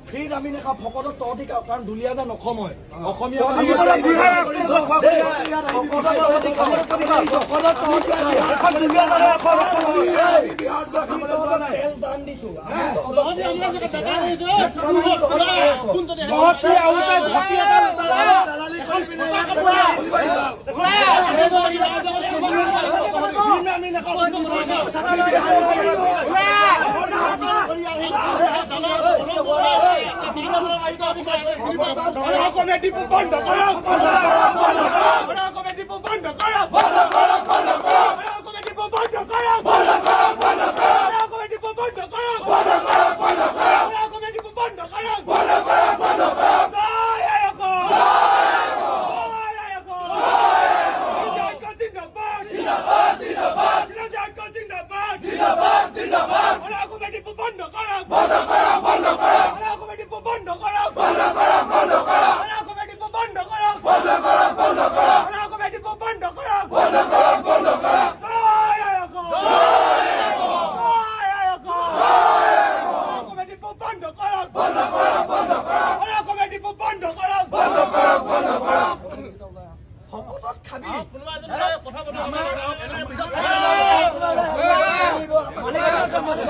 ফ্ৰীত আমি নাখাওঁ, ফকতত তহঁতি খাওঁ, কাৰণ দুলীয়াজান অসম হয়। অসমীয়া তহঁতি বিহাৰ আছে, দেই, ফকতত তহঁতি খাওঁ। ফকতত তহঁতি খাওঁ। এখন দুলীয়াজানে এখন অসম হয়। এই, আমি তহঁতক তেল দাম দিছো। আমি তহঁতক তেল দাম দিছো। তহঁতি আহোঁতে ঘটি এটা দালালি কৰি পিনে ইয়াত আমি নাখাওঁ। কমিটি বন্ধ কৰক, কমিটি বন্ধ কৰক, কমিটি বন্ধ কৰক, কমিটি বন্ধ কৰক, কমিটি বন্ধ কৰক। জয় আই অসম, জয় আই অসম। জিন্দাবাদ, জিন্দাবাদ, জিন্দাবাদ, জিন্দাবাদ। কমিটি বন্ধ কৰক, বন্ধ কৰক, বন্ধ কৰক। কমিটি বন্ধ কৰক, বন্ধ কৰক, বন্ধ কৰক। কমিটি বন্ধ কৰক, বন্ধ কৰক, বন্ধ কৰক। কমিটি বন্ধ কৰক, বন্ধ কৰক, বন্ধ কৰক। জয় আই অসম, জয় আই অসম। কমিটি বন্ধ কৰক, বন্ধ কৰক, বন্ধ কৰক। কমিটি বন্ধ কৰক, বন্ধ কৰক, বন্ধ কৰক। ফকতত খাবি। কোনোবা এজন কথা পাতিব। মালিক আছে, মালিক।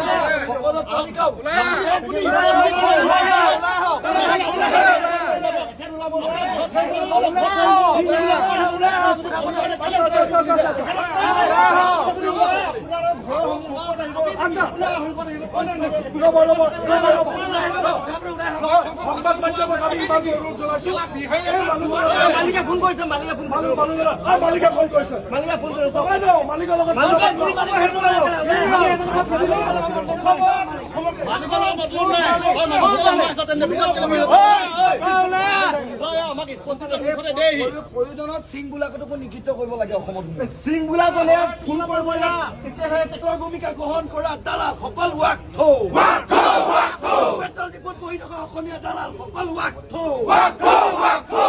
ফকতত তহঁতি খাওঁ। ৰ'ব, ৰ'ব, ৰ'ব, ৰ'ব। সংবাদ মাধ্যমক আমি ইমান অনুৰোধ জনাইছো। এই মানুহজনৰ মালিকে ফোন কৰিছে, মালিকে ফোন মানুহজনৰ মালিকে ফোন কৰিছে। মালিকে ফোন কৰিছে। নহয়, নহয়, মালিকৰ লগত মালিকে ফোন কৰিছে। মালিকৰ লগত মতলব নাই। তই মানুহৰ লগত আছ, তেন্তে পিছত কেলে মাৰিছ? তই আমাক স্পষ্ট পিছতে দেহি। প্ৰয়োজনত সিং বোলাকতো নিষিদ্ধ কৰিব লাগে অসমত। সিং বোলাজনে ফোন কৰিব ইয়াত, তেতিয়াহে পেট্ৰলৰ ভূমিকা গ্ৰহণ কৰা দালাল সকল ৱাক থৌ। পেট্ৰল ডিপুত বহি থকা অসমীয়া দালাল সকল ৱাক থৌ।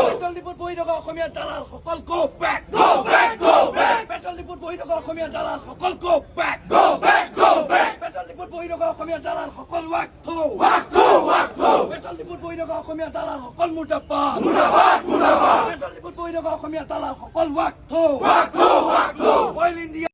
পেট্ৰল ডিপুত বহি থকা অসমীয়া দালাল সকল go back, go back, go back. Petrol ডিপুত বহি থকা অসমীয়া দালাল সকল go back, go back, go back. Petrol ডিপুত বহি থকা অসমীয়া দালাল সকল ৱাক থৌ, ৱাক থৌ, ৱাক থৌ। পেট্ৰল ডিপুত বহি থকা অসমীয়া দালাল সকল মুৰ্দাবাদ, মুৰ্দাবাদ, মুৰ্দাবাদ। পেট্ৰল ডিপুত বহি থকা অসমীয়া দালাল সকল ৱাক থৌ, ৱাক থৌ, ৱাক থৌ। Oil India.